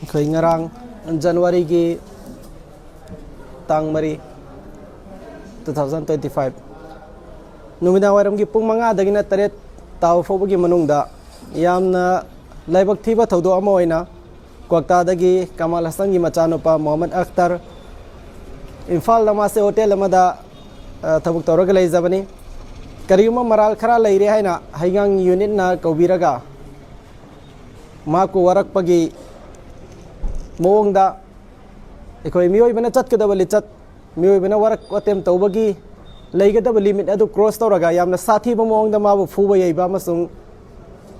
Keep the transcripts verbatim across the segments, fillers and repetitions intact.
ꯑꯩꯈꯣꯏ ꯉꯔꯥꯡ ꯖꯅꯋꯥꯔꯤꯒꯤ ꯇꯥꯡ ꯃꯔꯤ, two thousand twenty five, ꯅꯨꯃꯤꯗꯥꯡ ꯋꯥꯏꯔꯝꯒꯤ ꯄꯨꯡ ꯃꯉꯥꯗꯒꯤꯅ ꯇꯔꯦꯠ ꯇꯥꯕ ꯐꯥꯎꯕꯒꯤ ꯃꯅꯨꯡꯗ ꯌꯥꯝꯅ ꯂꯥꯏꯕꯛ ꯊꯤꯕ ꯊꯧꯗꯣꯛ ꯑꯃ ꯑꯣꯏꯅ ꯀ꯭ꯋꯥꯛꯇꯥꯗꯒꯤ ꯀꯃꯥꯜ ꯍꯁꯟꯒꯤ ꯃꯆꯥꯅꯨꯄꯥ ꯃꯣꯍꯝꯃꯗ ꯑꯈꯇꯔ ꯏꯝꯐꯥꯜꯗ ꯃꯥꯁꯦ ꯍꯣꯇꯦꯜ ꯑꯃꯗ, ꯑ, ꯊꯕꯛ ꯇꯧꯔꯒ ꯂꯩꯖꯕꯅꯤ꯫ ꯀꯔꯤꯒꯨꯝꯕ ꯃꯔꯥꯜ ꯈꯔ ꯂꯩꯔꯦ ꯍꯥꯏꯅ ꯍꯩꯉꯥꯡ ꯌꯨꯅꯤꯠꯅ ꯀꯧꯕꯤꯔꯒ ꯃꯍꯥꯛꯄꯨ ꯋꯥꯔꯛꯄꯒꯤ ꯃꯑꯣꯡꯗ ꯑꯩꯈꯣꯏ ꯃꯤꯑꯣꯏꯕꯅ ꯆꯠꯀꯗꯕ ꯂꯤꯆꯠ, ꯃꯤꯑꯣꯏꯕꯅ ꯋꯥꯔꯛ ꯋꯥꯇꯦꯝ ꯇꯧꯕꯒꯤ ꯂꯩꯒꯗꯕ ꯂꯤꯃꯤꯠ ꯑꯗꯨ ꯀ꯭ꯔꯣꯁ ꯇꯧꯔꯒ ꯌꯥꯝꯅ ꯁꯥꯊꯤꯕ ꯃꯑꯣꯡꯗ ꯃꯥꯕꯨ ꯐꯨꯕ ꯌꯩꯕ ꯑꯃꯁꯨꯡ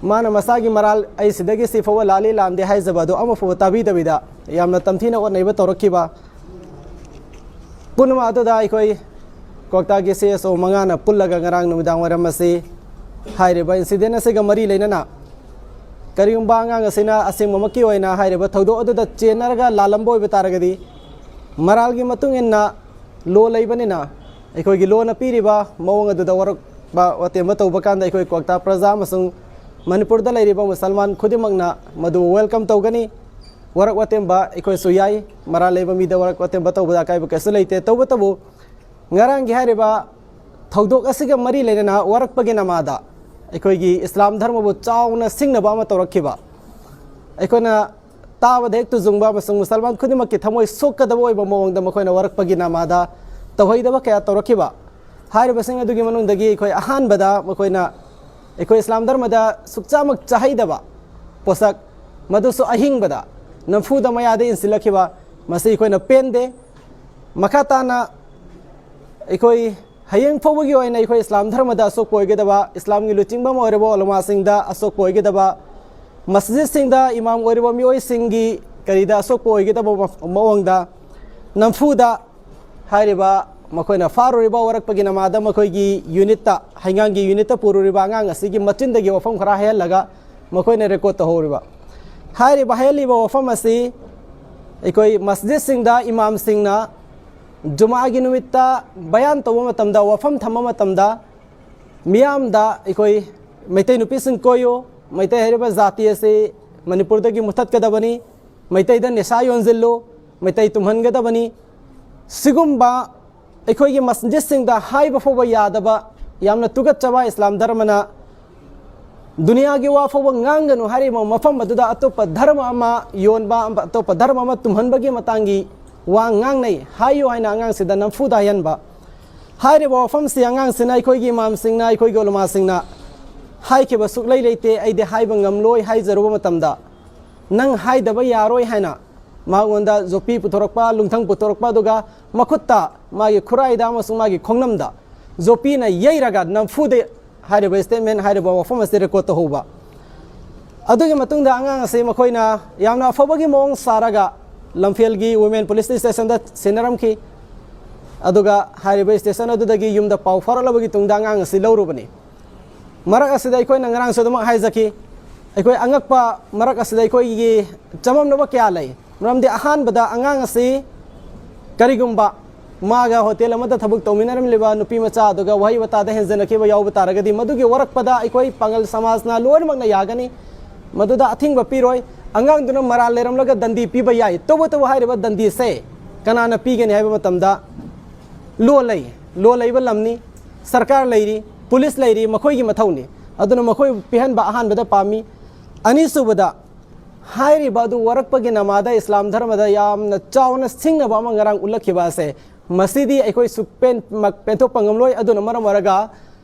ꯃꯥꯅ ꯃꯁꯥꯒꯤ ꯃꯔꯥꯜ, "ꯑꯩ ꯁꯤꯗꯒꯤ ꯁꯤ ꯐꯥꯎꯕ ꯂꯥꯜꯂꯤ ꯂꯥꯟꯗꯦ" ꯍꯥꯏꯖꯕ ꯑꯗꯨ ꯑꯃꯐꯥꯎꯕ ꯇꯥꯕꯤꯗꯕꯤꯗ ꯌꯥꯝꯅ ꯇꯝꯊꯤꯅ ꯑꯣꯠꯅꯩꯕ ꯇꯧꯔꯛꯈꯤꯕ ꯄꯨꯝꯅꯃꯛ ꯑꯗꯨꯗ ꯑꯩꯈꯣꯏ ꯀ꯭ꯋꯥꯛꯇꯥꯒꯤ C S O ꯃꯉꯥꯅ ꯄꯨꯜꯂꯒ ꯉꯔꯥꯡ ꯅꯨꯃꯤꯗꯥꯡ ꯋꯥꯏꯔꯝ ꯑꯁꯤ ꯍꯥꯏꯔꯤꯕ incident ꯑꯁꯤꯒ ꯃꯔꯤ ꯂꯩꯅꯅ ꯀꯔꯤꯒꯨꯝꯕ ꯑꯉꯥꯡ ꯑꯁꯤꯅ ꯑꯁꯦꯡꯕꯃꯛꯀꯤ ꯑꯣꯏꯅ ꯍꯥꯏꯔꯤꯕ ꯊꯧꯗꯣꯛ ꯑꯗꯨꯗ ꯆꯦꯟꯅꯔꯒ ꯂꯥꯜꯂꯝꯕ ꯑꯣꯏꯕ ꯇꯥꯔꯒꯗꯤ, ꯃꯔꯥꯜꯒꯤ ꯃꯇꯨꯡ ꯏꯟꯅ ꯂꯣ ꯂꯩꯕꯅꯤꯅ ꯑꯩꯈꯣꯏꯒꯤ ꯂꯣꯅ ꯄꯤꯔꯤꯕ ꯃꯑꯣꯡ ꯑꯗꯨꯗ ꯋꯥꯔꯛꯄ ꯋꯥꯇꯦꯝꯕ ꯇꯧꯕ ꯀꯥꯟꯗ ꯑꯩꯈꯣꯏ ꯀ꯭ꯋꯥꯛꯇꯥ ꯄ꯭ꯔꯖꯥ ꯑꯃꯁꯨꯡ ꯃꯅꯤꯄꯨꯔꯗ ꯂꯩꯔꯤꯕ ꯃꯨꯁꯜꯃꯥꯟ ꯈꯨꯗꯤꯡꯃꯛꯅ ꯃꯗꯨ welcome ꯇꯧꯒꯅꯤ꯫ ꯋꯥꯔꯛ ꯋꯥꯇꯦꯝꯕ ꯑꯩꯈꯣꯏꯁꯨ ꯌꯥꯏ, ꯃꯔꯥꯜ ꯂꯩꯕ ꯃꯤꯗ ꯋꯥꯔꯛ ꯋꯥꯇꯦꯝꯕ ꯇꯧꯕꯗ ꯑꯀꯥꯏꯕ ꯀꯩꯁꯨ ꯂꯩꯇꯦ꯫ ꯇꯧꯕꯇꯕꯨ ꯉꯔꯥꯡꯒꯤ ꯍꯥꯏꯔꯤꯕ ꯊꯧꯗꯣꯛ ꯑꯁꯤꯒ ꯃꯔꯤ ꯂꯩꯅꯅ ꯋꯥꯔꯛꯄꯒꯤ ꯅꯃꯥꯗ ꯑꯩꯈꯣꯏꯒꯤ ꯏꯁꯂꯥꯝ ꯙꯔꯃꯕꯨ ꯆꯥꯎꯅ ꯁꯤꯡꯅꯕ ꯑꯃ ꯇꯧꯔꯛꯈꯤꯕ, ꯑꯩꯈꯣꯏꯅ ꯇꯥꯕꯗ ꯍꯦꯛ ꯇꯨꯖꯨꯡꯕ ꯑꯃꯁꯨꯡ ꯃꯨꯁꯜꯃꯥꯟ ꯈꯨꯗꯤꯡꯃꯛꯀꯤ ꯊꯃꯣꯏ ꯁꯣꯛꯀꯗꯕ ꯑꯣꯏꯕ ꯃꯑꯣꯡꯗ ꯃꯈꯣꯏꯅ ꯋꯥꯔꯛꯄꯒꯤ ꯅꯃꯥꯗ ꯇꯧꯍꯩꯗꯕ ꯀꯌꯥ ꯇꯧꯔꯛꯈꯤꯕ꯫ ꯍꯥꯏꯔꯤꯕꯁꯤꯡ ꯑꯗꯨꯒꯤ ꯃꯅꯨꯡꯗꯒꯤ ꯑꯩꯈꯣꯏ ꯑꯍꯥꯟꯕꯗ ꯃꯈꯣꯏꯅ ꯑꯩꯈꯣꯏ ꯏꯁꯂꯥꯝ ꯙꯔꯃꯗ ꯁꯨꯛꯆꯥꯃꯛ ꯆꯥꯍꯩꯗꯕ ꯄꯣꯠꯁꯛ, ꯃꯗꯨꯁꯨ ꯑꯍꯤꯡꯕꯗ ꯅꯝꯐꯨꯗ ꯃꯌꯥꯗ ꯏꯟꯁꯤꯜꯂꯛꯈꯤꯕ, ꯃꯁꯤ ꯑꯩꯈꯣꯏꯅ ꯄꯦꯟꯗꯦ꯫ ꯃꯈꯥ ꯇꯥꯅ ꯑꯩꯈꯣꯏ ꯍꯌꯦꯡ ꯐꯥꯎꯕꯒꯤ ꯑꯣꯏꯅ ꯑꯩꯈꯣꯏ ꯏꯁꯂꯥꯝ ꯙꯔꯃꯗ ꯑꯁꯣꯛꯄ ꯑꯣꯏꯒꯗꯕ, ꯏꯁꯂꯥꯝꯒꯤ ꯂꯨꯆꯤꯡꯕ ꯑꯃ ꯑꯣꯏꯔꯕ ꯎꯂꯃꯥꯁꯤꯡꯗ ꯑꯁꯣꯛꯄ ꯑꯣꯏꯒꯗꯕ, ꯃꯁꯖꯤꯗꯁꯤꯡꯗ ꯏꯃꯥꯝ ꯑꯣꯏꯔꯤꯕ ꯃꯤꯑꯣꯏꯁꯤꯡꯒꯤ ꯀꯔꯤꯗ ꯑꯁꯣꯛꯄ ꯑꯣꯏꯒꯗꯕ ꯃ-, ꯃꯑꯣꯡꯗ ꯅꯝꯐꯨꯗ ꯍꯥꯏꯔꯤꯕ ꯃꯈꯣꯏꯅ ꯐꯥꯔꯨꯔꯤꯕ ꯋꯥꯔꯛꯄꯒꯤ ꯅꯃꯥꯗ ꯃꯈꯣꯏꯒꯤ ꯌꯨꯅꯤꯠꯇ, ꯍꯩꯉꯥꯡꯒꯤ ꯌꯨꯅꯤꯠꯇ ꯄꯨꯔꯨꯔꯤꯕ ꯑꯉꯥꯡ ꯑꯁꯤꯒꯤ ꯃꯆꯤꯟꯗꯒꯤ ꯋꯥꯐꯝ ꯈꯔ ꯍꯥꯏꯍꯜꯂꯒ ꯃꯈꯣꯏꯅ ꯔꯦꯀꯣꯔꯠ ꯇꯧꯍꯧꯔꯤꯕ꯫ ꯍꯥꯏꯔꯤꯕ ꯍꯥꯏꯍꯜꯂꯤꯕ ꯋꯥꯐꯝ ꯑꯁꯤ ꯑꯩꯈꯣꯏ ꯃꯁꯖꯤꯗꯁꯤꯡꯗ ꯏꯃꯥꯝꯁꯤꯡꯅ ꯖꯨꯃꯥꯒꯤ ꯅꯨꯃꯤꯠꯇ ꯕꯌꯥꯟ ꯇꯧꯕ ꯃꯇꯝꯗ, ꯋꯥꯐꯝ ꯊꯝꯕ ꯃꯇꯝꯗ ꯃꯤꯌꯥꯝꯗ ꯑꯩꯈꯣꯏ ꯃꯩꯇꯩ ꯅꯨꯄꯤꯁꯤꯡ ꯀꯣꯏꯌꯨ, ꯃꯩꯇꯩ ꯍꯥꯏꯔꯤꯕ ꯖꯥꯇꯤ ꯑꯁꯤ ꯃꯅꯤꯄꯨꯔꯗꯒꯤ ꯃꯨꯊꯠꯀꯗꯕꯅꯤ, ꯃꯩꯇꯩꯗ ꯅꯤꯁꯥ ꯌꯣꯟꯁꯤꯜꯂꯨ, ꯃꯩꯇꯩ ꯇꯨꯝꯍꯟꯒꯗꯕꯅꯤ꯫ ꯁꯤꯒꯨꯝꯕ ꯑꯩꯈꯣꯏꯒꯤ ꯃꯁꯖꯤꯠꯁꯤꯡꯗ ꯍꯥꯏꯕ ꯐꯥꯎꯕ ꯌꯥꯗꯕ, ꯌꯥꯝꯅ ꯇꯨꯀꯠꯆꯕ ꯏꯁꯂꯥꯝ ꯙꯔꯃꯅ ꯗꯨꯅꯤꯌꯥꯒꯤ ꯋꯥ ꯐꯥꯎꯕ ꯉꯥꯡꯒꯅꯨ ꯍꯥꯏꯔꯤꯕ ꯃꯐꯝ ꯑꯗꯨꯗ ꯑꯇꯣꯞꯄ ꯙꯔꯃ ꯑꯃ ꯌꯣꯟꯕ, ꯑꯇꯣꯞꯄ ꯙꯔꯃ ꯑꯃ ꯇꯨꯝꯍꯟꯕꯒꯤ ꯃꯇꯥꯡꯒꯤ ꯋꯥ ꯉꯥꯡꯅꯩ꯫ ꯍꯥꯏꯌꯨ ꯍꯥꯏꯅ ꯑꯉꯥꯡꯁꯤꯗ ꯅꯝꯐꯨꯗ ꯍꯥꯏꯍꯟꯕ꯫ ꯍꯥꯏꯔꯤꯕ ꯋꯥꯐꯝꯁꯤ ꯑꯉꯥꯡꯁꯤꯅ ꯑꯩꯈꯣꯏꯒꯤ ꯏꯃꯥꯝꯁꯤꯡꯅ, ꯑꯩꯈꯣꯏꯒꯤ ꯎꯂꯃꯥꯁꯤꯡꯅ ꯍꯥꯏꯈꯤꯕ ꯁꯨꯛꯂꯩ ꯂꯩꯇꯦ, ꯑꯩꯗꯤ ꯍꯥꯏꯕ ꯉꯝꯂꯣꯏ ꯍꯥꯏꯖꯔꯨꯕ ꯃꯇꯝꯗ, ꯅꯪ ꯍꯥꯏꯗꯕ ꯌꯥꯔꯣꯏ ꯍꯥꯏꯅ ꯃꯉꯣꯟꯗ ꯖꯣꯄꯤ ꯄꯨꯊꯣꯔꯛꯄ, ꯂꯨꯡꯊꯪ ꯄꯨꯊꯣꯔꯛꯄ, ꯑꯗꯨꯒ ꯃꯈꯨꯠꯇ, ꯃꯥꯒꯤ ꯈꯨꯔꯥꯏꯗ ꯑꯃꯁꯨꯡ ꯃꯥꯒꯤ ꯈꯣꯡꯅꯝꯗ ꯖꯣꯄꯤꯅ ꯌꯩꯔꯒ ꯅꯝꯐꯨꯗ ꯍꯥꯏꯔꯤꯕ ꯁ꯭ꯇꯦꯠꯃꯦꯟ, ꯍꯥꯏꯔꯤꯕ ꯋꯥꯐꯝ ꯑꯁꯤ ꯔꯦꯀꯣꯔꯗ ꯇꯧꯍꯧꯕ꯫ ꯑꯗꯨꯒꯤ ꯃꯇꯨꯡꯗ ꯑꯉꯥꯡ ꯑꯁꯤ ꯃꯈꯣꯏꯅ ꯌꯥꯝꯅ ꯑꯐꯕꯒꯤ ꯃꯑꯣꯡ ꯁꯥꯔꯒ ꯂꯝꯐꯦꯜꯒꯤ ꯋꯨꯃꯦꯟ ꯄꯨꯂꯤꯁ ꯁ꯭ꯇꯦꯁꯟꯗ ꯁꯤꯟꯅꯔꯝꯈꯤ꯫ ꯑꯗꯨꯒ ꯍꯥꯏꯔꯤꯕ ꯁ꯭ꯇꯦꯁꯟ ꯑꯗꯨꯗꯒꯤ ꯌꯨꯝꯗ ꯄꯥꯎ ꯐꯥꯎꯔꯛꯂꯕꯒꯤ ꯇꯨꯡꯗ ꯑꯉꯥꯡ ꯑꯁꯤ ꯂꯧꯔꯨꯕꯅꯤ꯫ ꯃꯔꯛ ꯑꯁꯤꯗ ꯑꯩꯈꯣꯏꯅ ꯉꯔꯥꯡꯁꯨ ꯑꯗꯨꯃꯛ ꯍꯥꯏꯖꯈꯤ, ꯑꯩꯈꯣꯏ ꯑꯉꯛꯄ ꯃꯔꯛ ꯑꯁꯤꯗ ꯑꯩꯈꯣꯏꯒꯤ ꯆꯃꯝꯅꯕ ꯀꯌꯥ ꯂꯩ꯫ ꯃꯔꯝꯗꯤ ꯑꯍꯥꯟꯕꯗ ꯑꯉꯥꯡ ꯑꯁꯤ ꯀꯔꯤꯒꯨꯝꯕ ꯃꯥꯒ ꯍꯣꯇꯦꯜ ꯑꯃꯗ ꯊꯕꯛ ꯇꯧꯃꯤꯟꯅꯔꯝꯂꯤꯕ ꯅꯨꯄꯤ ꯃꯆꯥ ꯑꯗꯨꯒ ꯋꯥꯍꯩ ꯋꯥꯇꯥꯗ ꯍꯦꯟꯖꯟꯅꯈꯤꯕ ꯌꯥꯎꯕ ꯇꯥꯔꯒꯗꯤ, ꯃꯗꯨꯒꯤ ꯋꯥꯔꯛꯄꯗ ꯑꯩꯈꯣꯏ ꯄꯥꯉꯜ ꯁꯃꯥꯖꯅ ꯂꯣꯏꯅꯃꯛꯅ ꯌꯥꯒꯅꯤ, ꯃꯗꯨꯗ ꯑꯊꯤꯡꯕ ꯄꯤꯔꯣꯏ꯫ ꯑꯉꯥꯡꯗꯨꯅ ꯃꯔꯥꯜ ꯂꯩꯔꯝꯂꯒ ꯗꯟꯗꯤ ꯄꯤꯕ ꯌꯥꯏ꯫ ꯇꯧꯕꯇꯕꯨ ꯍꯥꯏꯔꯤꯕ ꯗꯟꯗꯤꯁꯦ ꯀꯅꯥꯅ ꯄꯤꯒꯅꯤ ꯍꯥꯏꯕ ꯃꯇꯝꯗ, ꯂꯣ ꯂꯩ, ꯂꯣ ꯂꯩꯕ ꯂꯝꯅꯤ, ꯁꯔꯀꯥꯔ ꯂꯩꯔꯤ, ꯄꯨꯂꯤꯁ ꯂꯩꯔꯤ, ꯃꯈꯣꯏꯒꯤ ꯃꯊꯧꯅꯤ꯫ ꯑꯗꯨꯅ ꯃꯈꯣꯏ ꯄꯤꯍꯟꯕ ꯑꯍꯥꯟꯕꯗ ꯄꯥꯝꯃꯤ꯫ ꯑꯅꯤꯁꯨꯕꯗ, ꯍꯥꯏꯔꯤꯕ ꯑꯗꯨ ꯋꯥꯔꯛꯄꯒꯤ ꯅꯃꯥꯗ ꯏꯁꯂꯥꯝ ꯙꯔꯃꯗ ꯌꯥꯝꯅ ꯆꯥꯎꯅ ꯁꯤꯡꯅꯕ ꯑꯃ ꯉꯔꯥꯡ ꯎꯠꯂꯛꯈꯤꯕ ꯑꯁꯦ, ꯃꯁꯤꯗꯤ ꯑꯩꯈꯣꯏ ꯁꯨꯛꯄꯦꯟ-, ꯃꯛ-, ꯄꯦꯟꯊꯣꯛꯄ ꯉꯝꯂꯣꯏ꯫ ꯑꯗꯨꯅ ꯃꯔꯝ ꯑꯣꯏꯔꯒ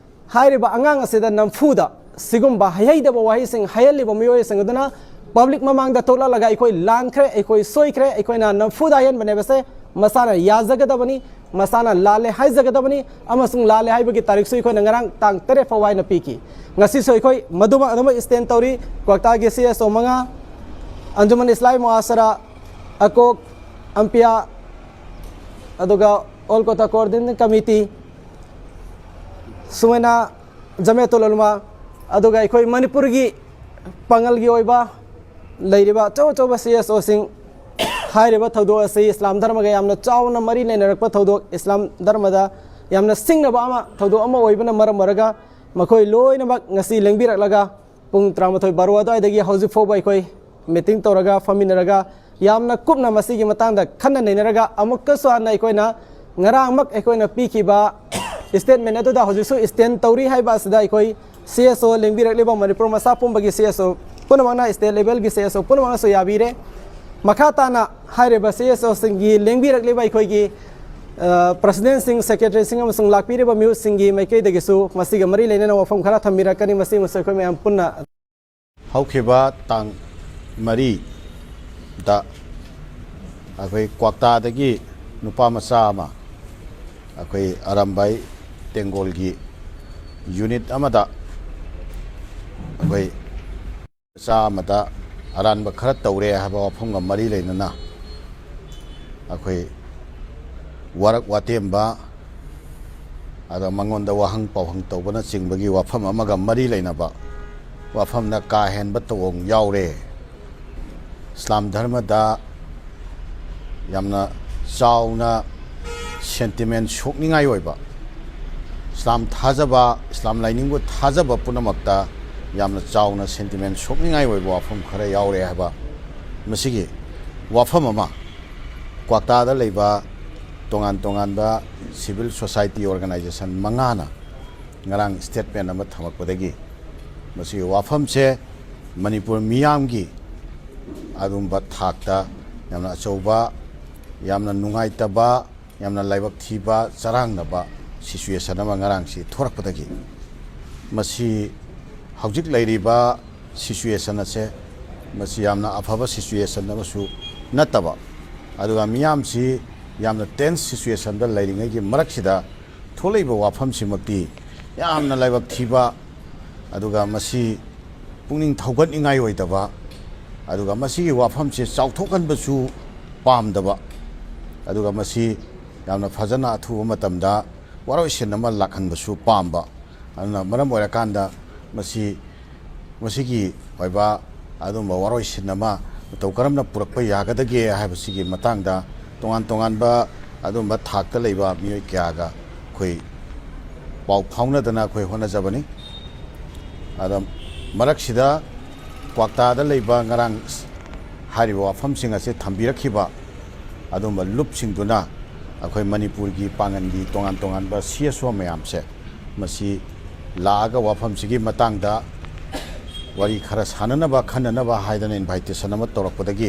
ꯍꯥꯏꯔꯤꯕ ꯑꯉꯥꯡ ꯑꯁꯤꯗ ꯅꯝꯐꯨꯗ ꯁꯤꯒꯨꯝꯕ ꯍꯩꯍꯩꯗꯕ ꯋꯥꯍꯩꯁꯤꯡ ꯍꯥꯏꯍꯜꯂꯤꯕ ꯃꯤꯑꯣꯏꯁꯤꯡ ꯑꯗꯨꯅ ꯄꯕ꯭ꯂꯤꯛ ꯃꯃꯥꯡꯗ ꯊꯣꯛꯂꯛꯂꯒ ꯑꯩꯈꯣꯏ ꯂꯥꯟꯈ꯭ꯔꯦ, ꯑꯩꯈꯣꯏ ꯁꯣꯏꯈ꯭ꯔꯦ, ꯑꯩꯈꯣꯏꯅ ꯅꯝꯐꯨꯗ ꯍꯥꯏꯍꯟꯕꯅꯦꯕꯁꯦ ꯃꯁꯥꯅ ꯌꯥꯖꯒꯗꯕꯅꯤ, ꯃꯁꯥꯅ ꯂꯥꯜꯂꯦ ꯍꯥꯏꯖꯒꯗꯕꯅꯤ, ꯑꯃꯁꯨꯡ ꯂꯥꯜꯂꯦ ꯍꯥꯏꯕꯒꯤ ꯇꯥꯔꯤꯛꯁꯨ ꯑꯩꯈꯣꯏꯅ ꯉꯔꯥꯡ ꯇꯥꯡ ꯇꯔꯦꯠ ꯐꯥꯎꯕ ꯍꯥꯏꯅ ꯄꯤꯈꯤ꯫ ꯉꯁꯤꯁꯨ ꯑꯩꯈꯣꯏ ꯃꯗꯨꯃꯛ ꯑꯗꯨꯃꯛ ꯁ꯭ꯇꯦꯟ ꯇꯧꯔꯤ꯫ ꯀ꯭ꯋꯥꯛꯇꯥꯒꯤ ꯁꯤ ꯑꯦꯁ ꯑꯣ ꯃꯉꯥ, ꯑꯟꯖꯨꯃꯟ ꯏꯁꯂꯥꯍꯤ ꯃꯨꯑꯥꯁꯔꯥ, ꯑꯀꯣꯛ, ꯑꯝꯄꯤꯌꯥ, ꯑꯗꯨꯒ ꯑꯣꯜ ꯀꯣꯊꯥ ꯀꯣꯑꯣꯔꯗꯤꯅꯦꯁꯟ ꯀꯃꯤꯇꯤ, ꯁꯨꯃꯥꯏꯅ ꯖꯃꯤꯌꯥꯇꯨꯜ ꯎꯂꯃꯥ, ꯑꯗꯨꯒ ꯑꯩꯈꯣꯏ ꯃꯅꯤꯄꯨꯔꯒꯤ ꯄꯥꯉꯜꯒꯤ ꯑꯣꯏꯕ ꯂꯩꯔꯤꯕ ꯑꯆꯧ ꯑꯆꯧꯕ ꯁꯤ ꯑꯦꯁ ꯑꯣꯁꯤꯡ, ꯍꯥꯏꯔꯤꯕ ꯊꯧꯗꯣꯛ ꯑꯁꯤ ꯏꯁꯂꯥꯝ ꯙꯔꯃꯒ ꯌꯥꯝꯅ ꯆꯥꯎꯅ ꯃꯔꯤ ꯂꯩꯅꯔꯛꯄ ꯊꯧꯗꯣꯛ, ꯏꯁꯂꯥꯝ ꯙꯔꯃꯗ ꯌꯥꯝꯅ ꯁꯤꯡꯅꯕ ꯑꯃ, ꯊꯧꯗꯣꯛ ꯑꯃ ꯑꯣꯏꯕꯅ ꯃꯔꯝ ꯑꯣꯏꯔꯒ ꯃꯈꯣꯏ ꯂꯣꯏꯅꯃꯛ ꯉꯁꯤ ꯂꯦꯡꯕꯤꯔꯛꯂꯒ ꯄꯨꯡ ꯇꯔꯥꯃꯥꯊꯣꯏ ꯕꯥꯔꯣ ꯑꯗꯨꯋꯥꯏꯗꯒꯤ ꯍꯧꯖꯤꯛ ꯐꯥꯎꯕ ꯑꯩꯈꯣꯏ ꯃꯤꯇꯤꯡ ꯇꯧꯔꯒ, ꯐꯝꯃꯤꯟꯅꯔꯒ ꯌꯥꯝꯅ ꯀꯨꯞꯅ ꯃꯁꯤꯒꯤ ꯃꯇꯥꯡꯗ ꯈꯟꯅ ꯅꯩꯅꯔꯒ, ꯑꯃꯨꯛꯀꯁꯨ ꯍꯟꯅ ꯑꯩꯈꯣꯏꯅ ꯉꯔꯥꯡꯃꯛ ꯑꯩꯈꯣꯏꯅ ꯄꯤꯈꯤꯕ statement ꯑꯗꯨꯗ ꯍꯧꯖꯤꯛꯁꯨ stand ꯇꯧꯔꯤ ꯍꯥꯏꯕ ꯑꯁꯤꯗ ꯑꯩꯈꯣꯏ C S O ꯂꯦꯡꯕꯤꯔꯛꯂꯤꯕ ꯃꯅꯤꯄꯨꯔ ꯃꯆꯥ ꯄꯨꯝꯕꯒꯤ C S O ꯄꯨꯝꯅꯃꯛꯅ, state level ꯒꯤ C S O ꯄꯨꯝꯅꯃꯛꯅꯁꯨ ꯌꯥꯕꯤꯔꯦ꯫ ꯃꯈꯥ ꯇꯥꯅ ꯍꯥꯏꯔꯤꯕ C S O ꯁꯤꯡꯒꯤ ꯂꯦꯡꯕꯤꯔꯛꯂꯤꯕ ꯑꯩꯈꯣꯏꯒꯤ, ꯑ, president ꯁꯤꯡ, secretary ꯁꯤꯡ ꯑꯃꯁꯨꯡ ꯂꯥꯛꯄꯤꯔꯤꯕ ꯃꯤꯍꯨꯠꯁꯤꯡꯒꯤ ꯃꯥꯏꯀꯩꯗꯒꯤꯁꯨ ꯃꯁꯤꯒ ꯃꯔꯤ ꯂꯩꯅꯅ ꯋꯥꯐꯝ ꯈꯔ ꯊꯝꯕꯤꯔꯛꯀꯅꯤ꯫ ꯃꯁꯤꯃꯁꯨ ꯑꯩꯈꯣꯏ ꯃꯌꯥꯝ ꯄꯨꯟꯅ ꯍꯧꯈꯤꯕ ꯇꯥꯡ ꯃꯔꯤꯗ ꯑꯩꯈꯣꯏ ꯀ꯭ꯋꯥꯛꯇꯥꯗꯒꯤ ꯅꯨꯄꯥ ꯃꯆꯥ ꯑꯃ, ꯑꯩꯈꯣꯏ ꯑꯔꯥꯝꯕꯥꯏ ꯇꯦꯡꯒꯣꯜꯒꯤ unit ꯑꯃꯗ ꯑꯩꯈꯣꯏ ꯃꯆꯥ ꯑꯃꯗ ꯑꯔꯥꯟꯕ ꯈꯔ ꯇꯧꯔꯦ ꯍꯥꯏꯕ ꯋꯥꯐꯝꯒ ꯃꯔꯤ ꯂꯩꯅꯅ ꯑꯩꯈꯣꯏ ꯋꯥꯔꯛ ꯋꯥꯇꯦꯝꯕ, ꯑꯗ ꯃꯉꯣꯟꯗ ꯋꯥꯍꯪ ꯄꯥꯎꯍꯪ ꯇꯧꯕꯅꯆꯤꯡꯕꯒꯤ ꯋꯥꯐꯝ ꯑꯃꯒ ꯃꯔꯤ ꯂꯩꯅꯕ ꯋꯥꯐꯝꯗ ꯀꯥ ꯍꯦꯟꯕ ꯊꯧꯑꯣꯡ ꯌꯥꯎꯔꯦ꯫ ꯏꯁꯂꯥꯝ ꯙꯔꯃꯗ ꯌꯥꯝꯅ ꯆꯥꯎꯅ sentiment ꯁꯣꯛꯅꯤꯡꯉꯥꯏ ꯑꯣꯏꯕ, ꯏꯁꯂꯥꯝ ꯊꯥꯖꯕ, ꯏꯁꯂꯥꯝ ꯂꯥꯏꯅꯤꯡꯕꯨ ꯊꯥꯖꯕ ꯄꯨꯝꯅꯃꯛꯇ ꯌꯥꯝꯅ ꯆꯥꯎꯅ sentiment ꯁꯣꯛꯅꯤꯡꯉꯥꯏ ꯑꯣꯏꯕ ꯋꯥꯐꯝ ꯈꯔ ꯌꯥꯎꯔꯦ ꯍꯥꯏꯕ ꯃꯁꯤꯒꯤ ꯋꯥꯐꯝ ꯑꯃ ꯀ꯭ꯋꯥꯛꯇꯥꯗ ꯂꯩꯕ ꯇꯣꯉꯥꯟ ꯇꯣꯉꯥꯟꯕ civil society organization ꯃꯉꯥꯅ ꯉꯔꯥꯡ statement ꯑꯃ ꯊꯝꯃꯛꯄꯗꯒꯤ ꯃꯁꯤꯒꯤ ꯋꯥꯐꯝꯁꯦ ꯃꯅꯤꯄꯨꯔ ꯃꯤꯌꯥꯝꯒꯤ ꯑꯗꯨꯝꯕ ꯊꯥꯛꯇ ꯌꯥꯝꯅ ꯑꯆꯧꯕ, ꯌꯥꯝꯅ ꯅꯨꯡꯉꯥꯏꯇꯕ, ꯌꯥꯝꯅ ꯂꯥꯏꯕꯛ ꯊꯤꯕ, ꯆꯔꯥꯡꯅꯕ situation ꯑꯃ ꯉꯔꯥꯡꯁꯤ ꯊꯣꯔꯛꯄꯗꯒꯤ ꯃꯁꯤ ꯍꯧꯖꯤꯛ ꯂꯩꯔꯤꯕ situation ꯑꯁꯦ ꯃꯁꯤ ꯌꯥꯝꯅ ꯑꯐꯕ situation ꯑꯃꯁꯨ ꯅꯠꯇꯕ, ꯑꯗꯨꯒ ꯃꯤꯌꯥꯝꯁꯤ ꯌꯥꯝꯅ tense situationꯗ ꯂꯩꯔꯤꯉꯩꯒꯤ ꯃꯔꯛꯁꯤꯗ ꯊꯣꯛꯂꯛꯏꯕ ꯋꯥꯐꯝꯁꯤꯃꯛꯇꯤ ꯌꯥꯝꯅ ꯂꯥꯏꯕꯛ ꯊꯤꯕ, ꯑꯗꯨꯒ ꯃꯁꯤ ꯄꯨꯛꯅꯤꯡ ꯊꯧꯒꯠꯅꯤꯡꯉꯥꯏ ꯑꯣꯏꯗꯕ, ꯑꯗꯨꯒ ꯃꯁꯤꯒꯤ ꯋꯥꯐꯝꯁꯦ ꯆꯥꯎꯊꯣꯛꯍꯟꯕꯁꯨ ꯄꯥꯝꯗꯕ, ꯑꯗꯨꯒ ꯃꯁꯤ ꯌꯥꯝꯅ ꯐꯖꯅ ꯑꯊꯨꯕ ꯃꯇꯝꯗ ꯋꯥꯔꯣꯏꯁꯤꯟ ꯑꯃ ꯂꯥꯛꯍꯟꯕꯁꯨ ꯄꯥꯝꯕ꯫ ꯑꯗꯨꯅ ꯃꯔꯝ ꯑꯣꯏꯔꯀꯥꯟꯗ ꯃꯁꯤ, ꯃꯁꯤꯒꯤ ꯑꯣꯏꯕ ꯑꯗꯨꯝꯕ ꯋꯥꯔꯣꯏꯁꯤꯟ ꯑꯃ ꯃꯇꯧ ꯀꯔꯝꯅ ꯄꯨꯔꯛꯄ ꯌꯥꯒꯗꯒꯦ ꯍꯥꯏꯕꯁꯤꯒꯤ ꯃꯇꯥꯡꯗ ꯇꯣꯉꯥꯟ ꯇꯣꯉꯥꯟꯕ ꯑꯗꯨꯝꯕ ꯊꯥꯛꯇ ꯂꯩꯕ ꯃꯤꯑꯣꯏ ꯀꯌꯥꯒ ꯑꯩꯈꯣꯏ ꯄꯥꯎ ꯐꯥꯎꯅꯗꯅ ꯑꯩꯈꯣꯏ ꯍꯣꯠꯅꯖꯕꯅꯤ꯫ ꯑꯗ ꯃꯔꯛꯁꯤꯗ ꯀ꯭ꯋꯥꯛꯇꯥꯗ ꯂꯩꯕ ꯉꯔꯥꯡ ꯍꯥꯏꯔꯤꯕ ꯋꯥꯐꯝꯁꯤꯡ ꯑꯁꯤ ꯊꯝꯕꯤꯔꯛꯈꯤꯕ ꯑꯗꯨꯝꯕ ꯂꯨꯞꯁꯤꯡꯗꯨꯅ ꯑꯩꯈꯣꯏ ꯃꯅꯤꯄꯨꯔꯒꯤ ꯄꯥꯡꯒꯜꯒꯤ ꯇꯣꯉꯥꯟ ꯇꯣꯉꯥꯟꯕ ꯁꯤ ꯑꯦꯁ ꯑꯣ ꯃꯌꯥꯝꯁꯦ ꯃꯁꯤ ꯂꯥꯛꯑꯒ ꯋꯥꯐꯝꯁꯤꯒꯤ ꯃꯇꯥꯡꯗ ꯋꯥꯔꯤ ꯈꯔ ꯁꯥꯟꯅꯅꯕ, ꯈꯟꯅꯅꯕ ꯍꯥꯏꯗꯅ ꯏꯟꯚꯥꯏꯇꯦꯁꯟ ꯑꯃ ꯇꯧꯔꯛꯄꯗꯒꯤ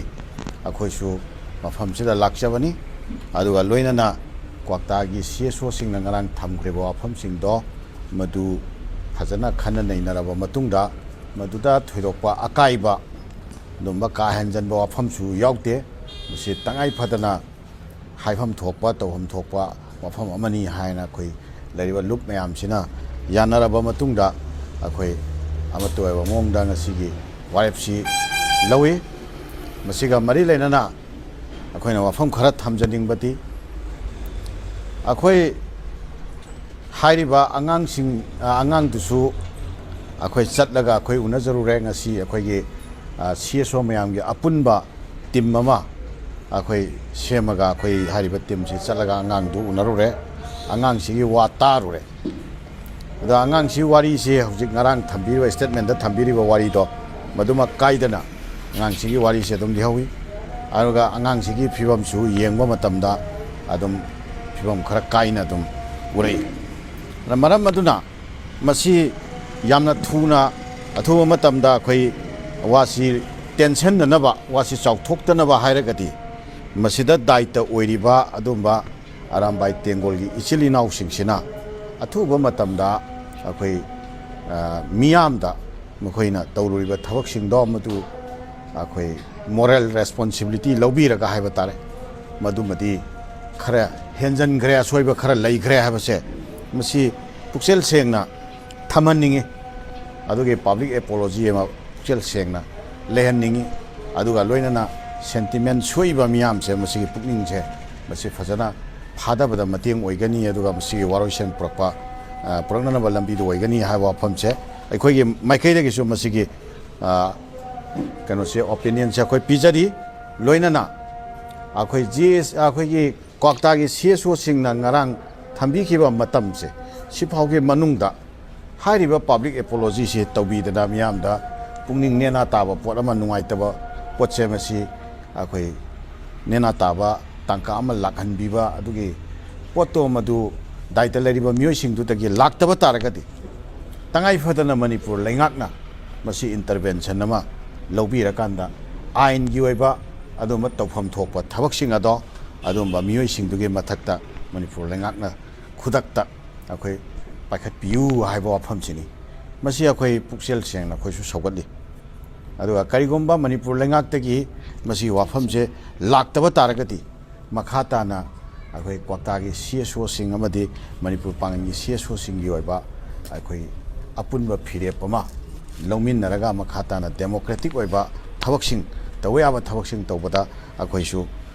ꯑꯩꯈꯣꯏꯁꯨ ꯃꯐꯝꯁꯤꯗ ꯂꯥꯛꯆꯕꯅꯤ꯫ ꯑꯗꯨꯒ ꯂꯣꯏꯅꯅ ꯀ꯭ꯋꯥꯛꯇꯥꯒꯤ ꯁꯤ ꯑꯦꯁ ꯑꯣꯁꯤꯡꯅ ꯉꯔꯥꯡ ꯊꯝꯈ꯭ꯔꯤꯕ ꯋꯥꯐꯝꯁꯤꯡꯗꯣ ꯃꯗꯨ ꯐꯖꯅ ꯈꯟꯅ ꯅꯩꯅꯔꯕ ꯃꯇꯨꯡꯗ ꯃꯗꯨꯗ ꯊꯣꯏꯗꯣꯛꯄ ꯑꯀꯥꯏꯕ ꯑꯗꯨꯝꯕ ꯀꯥ ꯍꯦꯟꯖꯟꯕ ꯋꯥꯐꯝꯁꯨ ꯌꯥꯎꯗꯦ꯫ ꯃꯁꯤ ꯇꯉꯥꯏ ꯐꯗꯅ ꯍꯥꯏꯐꯝ ꯊꯣꯛꯄ, ꯇꯧꯐꯝ ꯊꯣꯛꯄ ꯋꯥꯐꯝ ꯑꯃꯅꯤ ꯍꯥꯏꯅ ꯑꯩꯈꯣꯏ ꯂꯩꯔꯤꯕ ꯂꯨꯞ ꯃꯌꯥꯝꯁꯤꯅ ꯌꯥꯅꯔꯕ ꯃꯇꯨꯡꯗ ꯑꯩꯈꯣꯏ ꯑꯃꯠꯇ ꯑꯣꯏꯕ ꯃꯑꯣꯡꯗ ꯉꯁꯤꯒꯤ ꯋꯥꯔꯦꯞꯁꯤ ꯂꯧꯏ꯫ ꯃꯁꯤꯒ ꯃꯔꯤ ꯂꯩꯅꯅ ꯑꯩꯈꯣꯏꯅ ꯋꯥꯐꯝ ꯈꯔ ꯊꯝꯖꯅꯤꯡꯕꯗꯤ, ꯑꯩꯈꯣꯏ ꯍꯥꯏꯔꯤꯕ ꯑꯉꯥꯡꯁꯤꯡ, ꯑꯉꯥꯡꯗꯨꯁꯨ ꯑꯩꯈꯣꯏ ꯆꯠꯂꯒ ꯑꯩꯈꯣꯏ ꯎꯅꯖꯔꯨꯔꯦ꯫ ꯉꯁꯤ ꯑꯩꯈꯣꯏꯒꯤ ꯁꯤ ꯑꯦꯁ ꯑꯣ ꯃꯌꯥꯝꯒꯤ ꯑꯄꯨꯟꯕ ꯇꯤꯝ ꯑꯃ ꯑꯩꯈꯣꯏ ꯁꯦꯝꯃꯒ ꯑꯩꯈꯣꯏ ꯍꯥꯏꯔꯤꯕ ꯇꯤꯝꯁꯤ ꯆꯠꯂꯒ ꯑꯉꯥꯡꯗꯨ ꯎꯅꯔꯨꯔꯦ, ꯑꯉꯥꯡꯁꯤꯒꯤ ꯋꯥ ꯇꯥꯔꯨꯔꯦ꯫ ꯑꯗꯣ ꯑꯉꯥꯡꯁꯤ ꯋꯥꯔꯤꯁꯦ ꯍꯧꯖꯤꯛ ꯉꯔꯥꯡ ꯊꯝꯕꯤꯔꯤꯕ, ꯁ꯭ꯇꯦꯠꯃꯦꯟꯗ ꯊꯝꯕꯤꯔꯤꯕ ꯋꯥꯔꯤꯗꯣ ꯃꯗꯨꯃꯛ ꯀꯥꯏꯗꯅ ꯑꯉꯥꯡꯁꯤꯒꯤ ꯋꯥꯔꯤꯁꯦ ꯑꯗꯨꯝ ꯂꯤꯍꯧꯏ꯫ ꯑꯗꯨꯒ ꯑꯉꯥꯡꯁꯤꯒꯤ ꯐꯤꯕꯝꯁꯨ ꯌꯦꯡꯕ ꯃꯇꯝꯗ ꯑꯗꯨꯝ ꯐꯤꯕꯝ ꯈꯔ ꯀꯥꯏꯅ ꯑꯗꯨꯝ ꯎꯔꯛꯏ꯫ ꯑꯗ ꯃꯔꯝ ꯑꯗꯨꯅ ꯃꯁꯤ ꯌꯥꯝꯅ ꯊꯨꯅ, ꯑꯊꯨꯕ ꯃꯇꯝꯗ ꯑꯩꯈꯣꯏ ꯋꯥꯁꯤ ꯇꯦꯟꯁꯟꯅꯅꯕ, ꯋꯥꯁꯤ ꯆꯥꯎꯊꯣꯛꯇꯅꯕ ꯍꯥꯏꯔꯒꯗꯤ ꯃꯁꯤꯗ ꯗꯥꯏꯇ ꯑꯣꯏꯔꯤꯕ ꯑꯗꯨꯝꯕ ꯑꯔꯥꯝꯕꯥꯏ ꯇꯦꯡꯒꯣꯜꯒꯤ ꯏꯆꯤꯜ ꯏꯅꯥꯎꯁꯤꯡꯁꯤꯅ ꯑꯊꯨꯕ ꯃꯇꯝꯗ ꯑꯩꯈꯣꯏ, ꯑ, ꯃꯤꯌꯥꯝꯗ ꯃꯈꯣꯏꯅ ꯇꯧꯔꯨꯔꯤꯕ ꯊꯕꯛꯁꯤꯡꯗꯣ ꯃꯗꯨ ꯑꯩꯈꯣꯏ ꯃꯣꯔꯦꯜ ꯔꯦꯁꯄꯣꯟꯁꯤꯕꯤꯂꯤꯇꯤ ꯂꯧꯕꯤꯔꯒ ꯍꯥꯏꯕ ꯇꯥꯔꯦ, ꯃꯗꯨꯃꯗꯤ ꯈꯔ ꯍꯦꯟꯖꯟꯈ꯭ꯔꯦ, ꯑꯁꯣꯏꯕ ꯈꯔ ꯂꯩꯈ꯭ꯔꯦ ꯍꯥꯏꯕꯁꯦ ꯃꯁꯤ ꯄꯨꯛꯆꯦꯜ ꯁꯦꯡꯅ ꯊꯝꯍꯟꯅꯤꯡꯉꯤ꯫ ꯑꯗꯨꯒꯤ ꯄꯕ꯭ꯂꯤꯛ ꯑꯦꯄꯣꯂꯣꯖꯤ ꯑꯃ ꯄꯨꯛꯆꯦꯜ ꯁꯦꯡꯅ ꯂꯩꯍꯟꯅꯤꯡꯉꯤ꯫ ꯑꯗꯨꯒ ꯂꯣꯏꯅꯅ ꯁꯦꯟꯇꯤꯃꯦꯟ ꯁꯣꯛꯏꯕ ꯃꯤꯌꯥꯝꯁꯦ ꯃꯁꯤꯒꯤ ꯄꯨꯛꯅꯤꯡꯁꯦ ꯃꯁꯤ ꯐꯖꯅ ꯐꯥꯗꯕꯗ ꯃꯇꯦꯡ ꯑꯣꯏꯒꯅꯤ, ꯑꯗꯨꯒ ꯃꯁꯤꯒꯤ ꯋꯥꯔꯣꯏꯁꯤꯟ ꯄꯨꯔꯛꯄ, ꯑ, ꯄꯨꯔꯛꯅꯅꯕ ꯂꯝꯕꯤꯗ ꯑꯣꯏꯒꯅꯤ ꯍꯥꯏꯕ ꯋꯥꯐꯝꯁꯦ ꯑꯩꯈꯣꯏꯒꯤ ꯃꯥꯏꯀꯩꯗꯒꯤꯁꯨ ꯃꯁꯤꯒꯤ, ꯑ, ꯀꯩꯅꯣꯁꯦ, ꯑꯣꯄꯤꯅꯤꯌꯟꯁꯦ ꯑꯩꯈꯣꯏ ꯄꯤꯖꯔꯤ꯫ ꯂꯣꯏꯅꯅ ꯑꯩꯈꯣꯏ ꯖꯤ ꯑꯦꯁ, ꯑꯩꯈꯣꯏꯒꯤ ꯀ꯭ꯋꯥꯛꯇꯥꯒꯤ ꯁꯤ ꯑꯦꯁ ꯑꯣꯁꯤꯡꯅ ꯉꯔꯥꯡ ꯊꯝꯕꯤꯈꯤꯕ ꯃꯇꯝꯁꯦ ꯁꯤꯐꯥꯎꯒꯤ ꯃꯅꯨꯡꯗ ꯍꯥꯏꯔꯤꯕ ꯄꯕ꯭ꯂꯤꯛ ꯑꯦꯄꯣꯂꯣꯖꯤꯁꯤ ꯇꯧꯕꯤꯗꯅ ꯃꯤꯌꯥꯝꯗ ꯄꯨꯛꯅꯤꯡ ꯅꯦꯅꯥ ꯇꯥꯕ ꯄꯣꯠ ꯑꯃ, ꯅꯨꯡꯉꯥꯏꯇꯕ ꯄꯣꯠꯁꯦ ꯃꯁꯤ ꯑꯩꯈꯣꯏ ꯅꯦꯅꯥ ꯇꯥꯕ ꯇꯥꯡꯀꯛ ꯑꯃ ꯂꯥꯛꯍꯟꯕꯤꯕ, ꯑꯗꯨꯒꯤ ꯄꯣꯠꯇꯣ ꯃꯗꯨ ꯗꯥꯏꯇ ꯂꯩꯔꯤꯕ ꯃꯤꯑꯣꯏꯁꯤꯡꯗꯨꯗꯒꯤ ꯂꯥꯛꯇꯕ ꯇꯥꯔꯒꯗꯤ, ꯇꯉꯥꯏ ꯐꯗꯅ ꯃꯅꯤꯄꯨꯔ ꯂꯩꯉꯥꯛꯅ ꯃꯁꯤ ꯏꯟꯇꯔꯚꯦꯟꯁꯟ ꯑꯃ ꯂꯧꯕꯤꯔꯀꯥꯟꯗ, ꯑꯥꯏꯟꯒꯤ ꯑꯣꯏꯕ ꯑꯗꯨꯝꯕ ꯇꯧꯐꯝ ꯊꯣꯛꯄ ꯊꯕꯛꯁꯤꯡ ꯑꯗꯣ, ꯑꯗꯨꯝꯕ ꯃꯤꯑꯣꯏꯁꯤꯡꯗꯨꯒꯤ ꯃꯊꯛꯇ ꯃꯅꯤꯄꯨꯔ ꯂꯩꯉꯥꯛꯅ ꯈꯨꯗꯛꯇ ꯑꯩꯈꯣꯏ ꯄꯥꯏꯈꯠꯄꯤꯌꯨ ꯍꯥꯏꯕ ꯋꯥꯐꯝꯁꯤꯅꯤ꯫ ꯃꯁꯤ ꯑꯩꯈꯣꯏ ꯄꯨꯛꯆꯦꯜ ꯁꯦꯡꯅ ꯑꯩꯈꯣꯏꯁꯨ ꯁꯧꯒꯠꯂꯤ꯫ ꯑꯗꯨꯒ ꯀꯔꯤꯒꯨꯝꯕ ꯃꯅꯤꯄꯨꯔ ꯂꯩꯉꯥꯛꯇꯒꯤ ꯃꯁꯤꯒꯤ ꯋꯥꯐꯝꯁꯦ ꯂꯥꯛꯇꯕ ꯇꯥꯔꯒꯗꯤ, ꯃꯈꯥ ꯇꯥꯅ ꯑꯩꯈꯣꯏ ꯀ꯭ꯋꯥꯛꯇꯥꯒꯤ ꯁꯤ ꯑꯦꯁ ꯑꯣꯁꯤꯡ ꯑꯃꯗꯤ ꯃꯅꯤꯄꯨꯔ ꯄꯥꯡꯒꯟꯒꯤ ꯁꯤ ꯑꯦꯁ ꯑꯣꯁꯤꯡꯒꯤ ꯑꯣꯏꯕ ꯑꯩꯈꯣꯏ ꯑꯄꯨꯟꯕ ꯐꯤꯔꯦꯞ ꯑꯃ ꯂꯧꯃꯤꯟꯅꯔꯒ, ꯃꯈꯥ ꯇꯥꯅ ꯗꯦꯃꯣꯀ꯭ꯔꯦꯇꯤꯛ ꯑꯣꯏꯕ ꯊꯕꯛꯁꯤꯡ, ꯇꯧꯕ ꯌꯥꯕ ꯊꯕꯛꯁꯤꯡ ꯇꯧꯕꯗ ꯑꯩꯈꯣꯏꯁꯨ,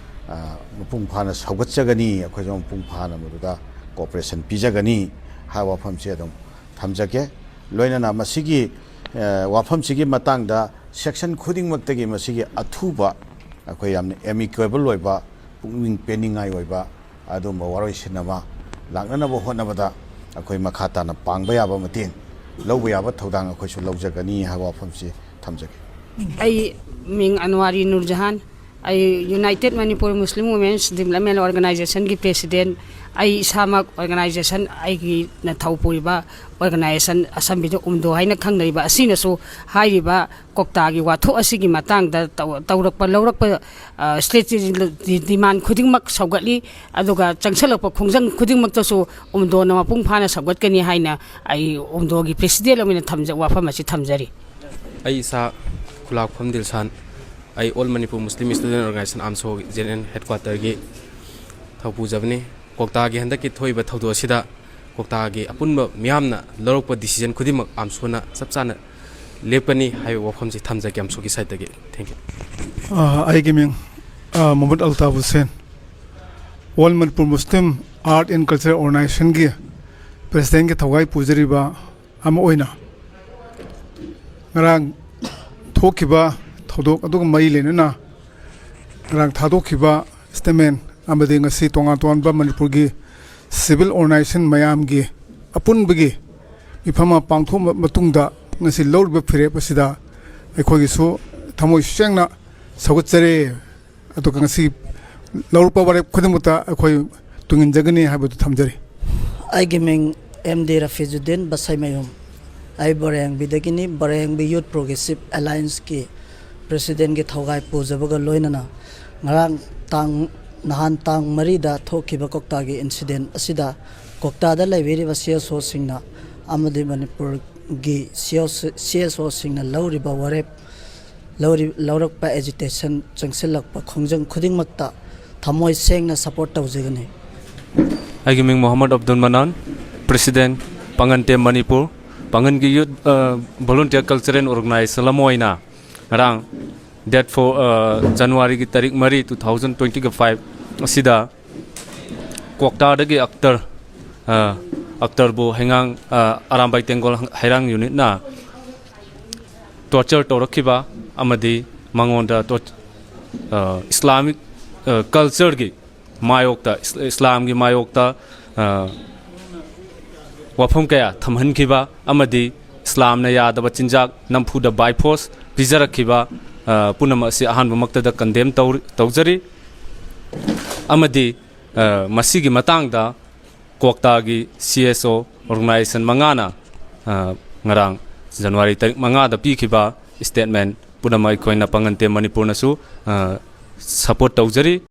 ꯑ, ꯃꯄꯨꯡ ꯐꯥꯅ ꯁꯧꯒꯠꯆꯒꯅꯤ, ꯑꯩꯈꯣꯏꯁꯨ ꯃꯄꯨꯡ ꯐꯥꯅ ꯃꯗꯨꯗ ꯀꯣꯑꯣꯄꯔꯦꯁꯟ ꯄꯤꯖꯒꯅꯤ ꯍꯥꯏꯕ ꯋꯥꯐꯝꯁꯦ ꯑꯗꯨꯝ ꯊꯝꯖꯒꯦ꯫ ꯂꯣꯏꯅꯅ ꯃꯁꯤꯒꯤ, ꯑ, ꯋꯥꯐꯝꯁꯤꯒꯤ ꯃꯇꯥꯡꯗ ꯁꯦꯛꯁꯟ ꯈꯨꯗꯤꯡꯃꯛꯇꯒꯤ ꯃꯁꯤꯒꯤ ꯑꯊꯨꯕ, ꯑꯩꯈꯣꯏ ꯌꯥꯝꯅ ꯑꯦꯃꯤꯀꯦꯕꯜ ꯑꯣꯏꯕ, ꯄꯨꯛꯅꯤꯡ ꯄꯦꯟꯅꯤꯡꯉꯥꯏ ꯑꯣꯏꯕ ꯑꯗꯨꯝꯕ ꯋꯥꯔꯣꯏꯁꯤꯟ ꯑꯃ ꯂꯥꯛꯅꯅꯕ ꯍꯣꯠꯅꯕꯗ ꯑꯩꯈꯣꯏ ꯃꯈꯥ ꯇꯥꯅ ꯄꯥꯡꯕ ꯌꯥꯕ ꯃꯇꯦꯡ ꯂꯧꯕ ꯌꯥꯕ ꯊꯧꯗꯥꯡ ꯑꯩꯈꯣꯏꯁꯨ ꯂꯧꯖꯒꯅꯤ ꯍꯥꯏꯕ ꯋꯥꯐꯝꯁꯤ ꯊꯝꯖꯒꯦ꯫ ꯑꯩ ꯃꯤꯡ ꯑꯅꯋꯥꯔꯤ ꯅꯨꯔꯖꯍꯥꯟ꯫ ꯑꯩ ꯌꯨꯅꯥꯏꯇꯦꯠ ꯃꯅꯤꯄꯨꯔ ꯃꯨꯁꯂꯤꯝ ꯋꯨꯃꯦꯟꯁ ꯗꯤꯕ꯭ꯂꯞꯃꯦꯟ ꯑꯣꯔꯒꯅꯥꯏꯖꯦꯁꯟꯒꯤ ꯄ꯭ꯔꯦꯁꯤꯗꯦꯟ꯫ ꯑꯩ ꯏꯁꯥꯃꯛ ꯑꯣꯔꯒꯅꯥꯏꯖꯦꯁꯟ, ꯑꯩꯒꯤꯅ ꯊꯧ ꯄꯨꯔꯤꯕ ꯑꯣꯔꯒꯅꯥꯏꯖꯦꯁꯟ ꯑꯁꯝꯕꯤꯗ ꯎꯝꯗꯣ ꯍꯥꯏꯅ ꯈꯪꯅꯔꯤꯕ ꯑꯁꯤꯅꯁꯨ ꯍꯥꯏꯔꯤꯕ ꯀꯣꯛꯇꯥꯒꯤ ꯋꯥꯊꯣꯛ ꯑꯁꯤꯒꯤ ꯃꯇꯥꯡꯗ ꯇꯧ-, ꯇꯧꯔꯛꯄ, ꯂꯧꯔꯛꯄ, ꯑ, ꯁ꯭ꯇꯦꯠꯀꯤ ꯗꯤꯃꯥꯟ ꯈꯨꯗꯤꯡꯃꯛ ꯁꯧꯒꯠꯂꯤ꯫ ꯑꯗꯨꯒ ꯆꯪꯁꯜꯂꯛꯄ ꯈꯣꯡꯖꯪ ꯈꯨꯗꯤꯡꯃꯛꯇꯁꯨ ꯎꯝꯗꯣꯅ ꯃꯄꯨꯡ ꯐꯥꯅ ꯁꯧꯒꯠꯀꯅꯤ ꯍꯥꯏꯅ ꯑꯩ ꯎꯝꯗꯣꯒꯤ ꯄ꯭ꯔꯦꯁꯤꯗꯦꯟ ꯑꯃ ꯑꯣꯏꯅ ꯊꯝꯖ-, ꯋꯥꯐꯝ ꯑꯁꯤ ꯊꯝꯖꯔꯤ꯫ ꯑꯩ ꯏꯁꯥ ꯈꯨꯂꯥꯛꯐꯝ ꯗꯤꯜꯁꯥꯟ, ꯑꯩ ꯑꯣꯜ ꯃꯅꯤꯄꯨꯔ ꯃꯨꯁꯂꯤꯝ ꯁ꯭ꯇꯨꯗꯦꯟ ꯑꯣꯔꯒꯅꯥꯏꯖꯦꯁꯟ, ꯑꯥꯝꯁꯣ, ꯖꯦꯅꯔꯦꯜ ꯍꯦꯗꯀ꯭ꯋꯥꯇꯔꯒꯤ ꯊꯧꯄꯨꯖꯕꯅꯤ꯫ ꯀꯣꯛꯇꯥꯒꯤ ꯍꯟꯗꯛꯀꯤ ꯊꯣꯛꯏꯕ ꯊꯧꯗꯣꯛ ꯑꯁꯤꯗ ꯀꯣꯛꯇꯥꯒꯤ ꯑꯄꯨꯟꯕ ꯃꯤꯌꯥꯝꯅ ꯂꯧꯔꯛꯄ ꯗꯤꯁꯤꯖꯟ ꯈꯨꯗꯤꯡꯃꯛ ꯑꯥꯝꯁꯣꯅ ꯆꯞ ꯆꯥꯅ ꯂꯦꯞꯀꯅꯤ ꯍꯥꯏꯕ ꯋꯥꯐꯝꯁꯤ ꯊꯝꯖꯒꯦ ꯑꯥꯝꯁꯣꯒꯤ ꯁꯥꯏꯠꯇꯒꯤ꯫ Thank you꯫ ꯑ, ꯑꯩꯒꯤ ꯃꯤꯡ, ꯑ, Muhammad Altaf Hussain, all Manipur Muslim art and culture ꯑꯣꯔꯒꯅꯥꯏꯖꯦꯁꯟꯒꯤ ꯄ꯭ꯔꯦꯁꯤꯗꯦꯟꯒꯤ ꯊꯧꯒꯥꯏ ꯄꯨꯖꯔꯤꯕ ꯑꯃ ꯑꯣꯏꯅ, ꯉꯔꯥꯡ ꯊꯣꯛꯈꯤꯕ ꯊꯧꯗꯣꯛ ꯑꯗꯨꯒ ꯃꯔꯤ ꯂꯩꯅꯅ ꯉꯔꯥꯡ ꯊꯥꯗꯣꯛꯈꯤꯕ ꯁ꯭ꯇꯦꯠꯃꯦꯟ ꯑꯃꯗꯤ ꯉꯁꯤ ꯇꯣꯉꯥꯟ ꯇꯣꯉꯥꯟꯕ ꯃꯅꯤꯄꯨꯔꯒꯤ ꯁꯤꯚꯤꯜ ꯑꯣꯔꯒꯅꯥꯏꯖꯦꯁꯟ ꯃꯌꯥꯝꯒꯤ ꯑꯄꯨꯟꯕꯒꯤ ꯃꯤꯐꯝ ꯑꯃ ꯄꯥꯡꯊꯣꯛꯑꯕ ꯃꯇꯨꯡꯗ, ꯉꯁꯤ ꯂꯧꯔꯤꯕ ꯐꯤꯔꯦꯞ ꯑꯁꯤꯗ ꯑꯩꯈꯣꯏꯒꯤꯁꯨ ꯊꯃꯣꯏ ꯁꯦꯡꯅ ꯁꯧꯒꯠꯆꯔꯤ꯫ ꯑꯗꯨꯒ ꯉꯁꯤ ꯂꯧꯔꯛꯄ ꯋꯥꯔꯦꯞ ꯈꯨꯗꯤꯡꯃꯛꯇ ꯑꯩꯈꯣꯏ ꯇꯨꯡꯏꯟꯖꯒꯅꯤ ꯍꯥꯏꯕꯗꯨ ꯊꯝꯖꯔꯤ꯫ ꯑꯩꯒꯤ ꯃꯤꯡ ꯑꯦꯝ ꯗꯤ ꯔꯐꯤꯖꯨꯗꯤꯟ ꯕꯁꯩꯃꯌꯨꯝ꯫ ꯑꯩ ꯕꯣꯔꯦꯡꯕꯤꯗꯒꯤꯅꯤ꯫ ꯕꯣꯔꯦꯡꯕꯤ ꯌꯨꯠ ꯄ꯭ꯔꯣꯒ꯭ꯔꯦꯁꯤꯞ ꯑꯦꯂꯥꯏꯟꯁꯀꯤ ꯄ꯭ꯔꯦꯁꯤꯗꯦꯟꯒꯤ ꯊꯧꯒꯥꯏ ꯄꯨꯖꯕꯒ ꯂꯣꯏꯅꯅ ꯉꯔꯥꯡ ꯇꯥꯡ, ꯅꯍꯥꯟ ꯇꯥꯡ ꯃꯔꯤꯗ ꯊꯣꯛꯈꯤꯕ ꯀꯣꯛꯇꯥꯒꯤ ꯏꯟꯁꯤꯗꯦꯟ ꯑꯁꯤꯗ ꯀꯣꯛꯇꯥꯗ ꯂꯩꯕꯤꯔꯤꯕ ꯁꯤ ꯑꯦꯁ ꯑꯣꯁꯤꯡꯅ ꯑꯃꯗꯤ ꯃꯅꯤꯄꯨꯔꯒꯤ ꯁꯤ ꯑꯦꯁ ꯑꯣꯁꯤꯡꯅ ꯂꯧꯔꯤꯕ ꯋꯥꯔꯦꯞ, ꯂꯧꯔꯤ-, ꯂꯧꯔꯛꯄ ꯑꯦꯖꯤꯇꯦꯁꯟ, ꯆꯪꯁꯤꯜꯂꯛꯄ ꯈꯣꯡꯖꯪ ꯈꯨꯗꯤꯡꯃꯛꯇ ꯊꯃꯣꯏ ꯁꯦꯡꯅ ꯁꯄꯣꯔꯠ ꯇꯧꯖꯒꯅꯤ꯫ ꯑꯩꯒꯤ ꯃꯤꯡ ꯃꯣꯍꯝꯃꯗ ꯑꯕꯗꯨꯜ ꯃꯅꯥꯟ, ꯄ꯭ꯔꯦꯁꯤꯗꯦꯟ, ꯄꯥꯡꯒꯟ ꯇꯦꯝ ꯃꯅꯤꯄꯨꯔ꯫ ꯄꯥꯡꯒꯟꯒꯤ ꯌꯨꯠ, ꯑ, ꯚꯣꯂꯨꯟꯇꯤꯌꯔ ꯀꯜꯆꯔꯦꯜ ꯑꯣꯔꯒꯅꯥꯏꯖꯦꯁꯟ ꯑꯃ ꯑꯣꯏꯅ ꯉꯔꯥꯡ ꯗꯦꯠ ꯐꯣꯔ, ꯑ, ꯖꯅꯋꯥꯔꯤꯒꯤ ꯇꯥꯔꯤꯛ ꯃꯔꯤ, ꯇꯨ ꯊꯥꯎꯖꯟ ꯇ꯭ꯋꯦꯟꯇꯤ ꯐꯥꯏꯚ ꯑꯁꯤꯗ ꯀ꯭ꯋꯥꯛꯇꯥꯗꯒꯤ ꯑꯛꯇꯔ, ꯑ, ꯑꯛꯇꯔꯕꯨ ꯍꯩꯉꯥꯡ, ꯑ, ꯑꯔꯥꯝꯕꯥꯏ ꯇꯦꯡꯒꯣꯜ ꯍꯩꯔꯥꯡ ꯌꯨꯅꯤꯠꯅ ꯇꯣꯔꯆꯔ ꯇꯧꯔꯛꯈꯤꯕ ꯑꯃꯗꯤ ꯃꯉꯣꯟꯗ ꯇꯣꯔ-, ꯑ, ꯏꯁꯂꯥꯃꯤꯛ, ꯑ, ꯀꯜꯆꯔꯒꯤ ꯃꯥꯌꯣꯛꯇ, ꯏꯁ-, ꯏꯁꯂꯥꯝꯒꯤ ꯃꯥꯌꯣꯛꯇ, ꯑ, ꯋꯥꯐꯝ ꯀꯌꯥ ꯊꯝꯍꯟꯈꯤꯕ ꯑꯃꯗꯤ ꯏꯁꯂꯥꯝꯅ ꯌꯥꯗꯕ ꯆꯤꯟꯖꯥꯛ ꯅꯝꯐꯨꯗ by force ꯄꯤꯖꯔꯛꯈꯤꯕ, ꯑ, ꯄꯨꯝꯅꯃꯛ ꯑꯁꯤ ꯑꯍꯥꯟꯕꯃꯛꯇꯗ ꯀꯟꯗꯦꯝ ꯇꯧ-, ꯇꯧꯖꯔꯤ꯫ ꯑꯃꯗꯤ, ꯑ, ꯃꯁꯤꯒꯤ ꯃꯇꯥꯡꯗ ꯀ꯭ꯋꯥꯛꯇꯥꯒꯤ ꯁꯤ ꯑꯦꯁ ꯑꯣ ꯑꯣꯔꯒꯅꯥꯏꯖꯦꯁꯟ ꯃꯉꯥꯅ, ꯑ, ꯉꯔꯥꯡ ꯖꯅꯋꯥꯔꯤ ꯇꯥꯔꯤꯛ ꯃꯉꯥꯗ ꯄꯤꯈꯤꯕ ꯁ꯭ꯇꯦꯠꯃꯦꯟ ꯄꯨꯝꯅꯃꯛ ꯑꯩꯈꯣꯏꯅ ꯄꯥꯡꯒꯟ ꯇꯦꯝ ꯃꯅꯤꯄꯨꯔꯅꯁꯨ, ꯑ, ꯁꯄꯣꯔꯠ ꯇꯧꯖꯔꯤ꯫